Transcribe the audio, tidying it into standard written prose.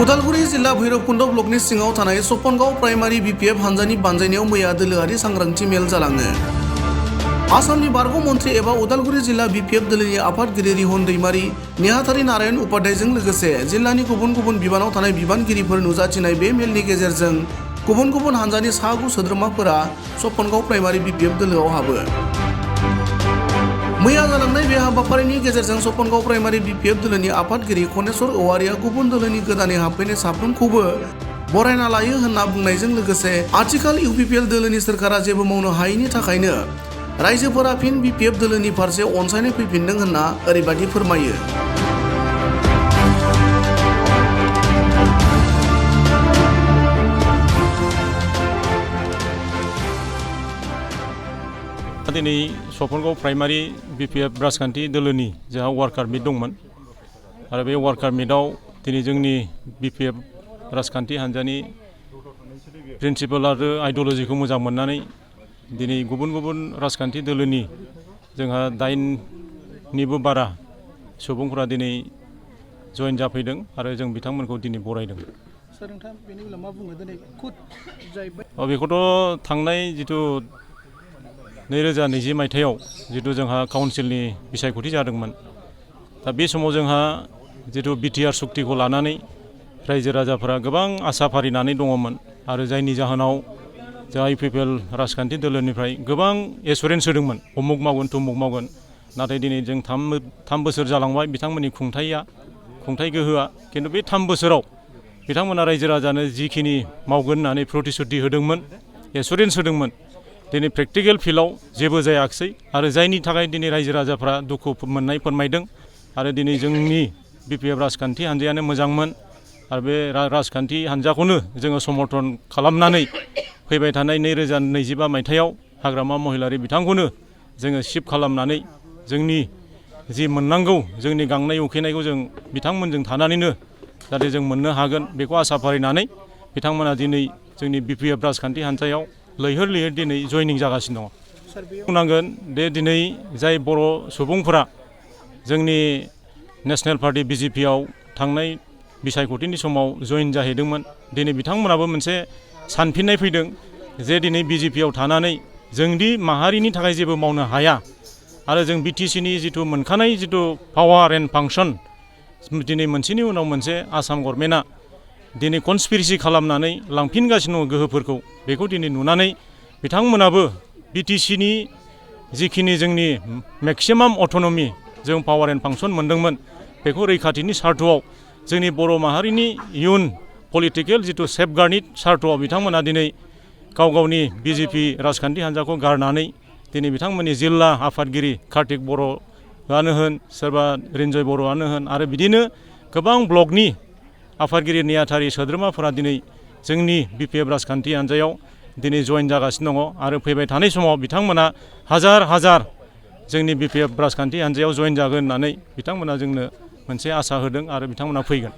उदालगुरि जिल्ला भैरबकुंड ब्लकनि सिङाव थानाय चपनग प्राइमारि बिपिएफ हानजानि बानजायनायाव मैया दोलोआरि सांग्रांथि मेल जालाङो। आसामनि बारग' मन्थ्रि एबा उदालगुरि जिल्ला बिपिएफ दोलोनि आफादगिरि रिहन दैमारि, नेहाथारि नारायण उपाध्यायजों लोगोसे जिल्लानि गुबुन गुबुन बिबानाव थानाय बिबानगिरिफोर नुजाथिनाय बे मेलनि गेजेरजों गुबुन गुबुन हानजानि सा 9 सोद्रोमाफोरा चपनग प्राइमारि बिपिएफ दोलोआव हाबो। मैया जालांनाय बे हाबाफारिनि गेजेरजों चपनग प्राइमारि बिपिएफ दोलोनि आफादगिरि खनेस्वर औवारिया गुबुन दोलोनि गोदानै हाबफैनाय साफ्रोमखौबो बरायना लायो होनना बुंनायजों लोगोसे आथिखाल इउपिपिएल दोलोनि सोरखारा जेबो मावनो हायैनि थाखायनो रायजोफोरा फिन बिपिएफ दोलोनि फारसे अनसायनाय फैफिनदों होनना ओरैबायदि फोरमायो। दिनै चपनग प्राइमारि बिपिएफ राजखान्थि दोलोनि जोंहा वार्कार मिट दंमोन आरो बे वार्कार मिटआव दिनै जोंनि बिपिएफ राजखान्थि हान्जानि प्रिन्सिपाल आरो आइडियोलजिखौ मोजां मोननानै दिनै गुबुन गुबुन राजखान्थि दोलोनि जोंहा 9निबो बारा सुबुंफोरा दिनै जइन जाफैदों आरो जों बिथांमोनखौ दिनै बरायदों। सार नोंथाङा बेनि बेलायाव मा बुङो दिनै खुद जाहैबाय? बेखौथ' थांनाय जिथु 2020 मायथाइयाव जिथु जोंहा काउन्सिलनि बिसायख'थि जादोंमोन, दा बे समाव जोंहा जिथु बिटिआर सुक्तिखौ लानानै रायजो राजाफोरा गोबां आसा फारिनानै दङमोन आरो जायनि जाहोनाव जोंहा इउपिपिएल राजखान्थि दोलोनिफ्राय गोबां एसुरेन्स होदोंमोन उमुक मावगोन तुमुक मावगोन, नाथाय दिनै जों 3 बोसोर जालांबाय बिथांमोननि खुंथाय गोहोआ, खिन्थु बे 3 बोसोराव बिथांमोना रायजो राजानो जिखिनि मावगोन होननानै प्रतिश्रुति होदोंमोन, एसुरेन्स होदोंमोन, दिनै प्रेक्टिकेल फिल्डआव जेबो जायाखिसै आरो जायनि थाखाय दिनै रायजो राजाफ्रा दुखु मोननाय फोरमायदों आरो दिनै जोंनि बिपिएफ राजखान्थि हान्जायानो मोजांमोन आरो बे राजखान्थि हान्जाखौनो जोङो समर्थन खालामनानै फैबाय थानाय 2025 मायथाइयाव हाग्रामा महिलारि बिथांखौनो जोङो शिफ्ट खालामनानै जोंनि जि मोननांगौ जोंनि गांनाय उखैनायखौ जों बिथांमोनजों थानानैनो जाहाथे जों मोननो हागोन बेखौ आसा फारिनानै बिथांमोना दिनै जोंनि बिपिएफ राजखान्थि हान्जायाव लैहोर लैहोर दिनै जयनिं जागासिनो दङ। बुंनांगोन दे दिनै जाय बर' सुबुंफोरा जोंनि नेशनेल पार्टी बिजेपिआव थांनाय बिसायख'थिनि समाव जइन जाहैदोंमोन, दिनै बिथांमोनाबो मोनसे सानफिननाय फैदों जे दिनै बिजेपिआव थानानै जोंदि माहारिनि थाखाय जेबो मावनो हाया आरो जों बिटिसिनि जिथु मोनखानाय जिथु पावार एन्ड फांसन दिनै मोनसेनि उनाव मोनसे आसाम गभर्नमेन्टआ दिनै कनस्पिरेसि खालामनानै लांफिनगासिनो दङ गोहोफोरखौ, बेखौ दिनै नुनानै बिथांमोनाबो बिटिसिनि जिखिनि जोंनि मेक्सिमाम अट'नमि जों पावार एन्ड फांसन मोनदोंमोन बेखौ रैखाथिनि सार्थआव जोंनि बर' माहारिनि इयुन पलिटिकेल जिथु सेफगार्डनि सार्थआव बिथांमोना दिनै गाव गावनि बिजेपि राजखान्थि हान्जाखौ गारनानै दिनै बिथांमोननि जिल्ला आफादगिरि कार्तिक बर'आनो होन, सोरबा रिन्जय बर'आनो होन आरो बिदिनो गोबां ब्लकनि आफादगिरि नेहाथारि सोद्रोमाफोरा दिनै जोंनि बिपिएफ राजखान्थि हान्जायाव दिनै जइन जागासिनो दङ आरो फैबाय थानाय समाव बिथांमोना हाजार जोंनि बिपिएफ राजखान्थि हान्जायाव जइन जागोन होननानै बिथांमोना जोंनो मोनसे आसा होदों आरो बिथांमोना फैगोन।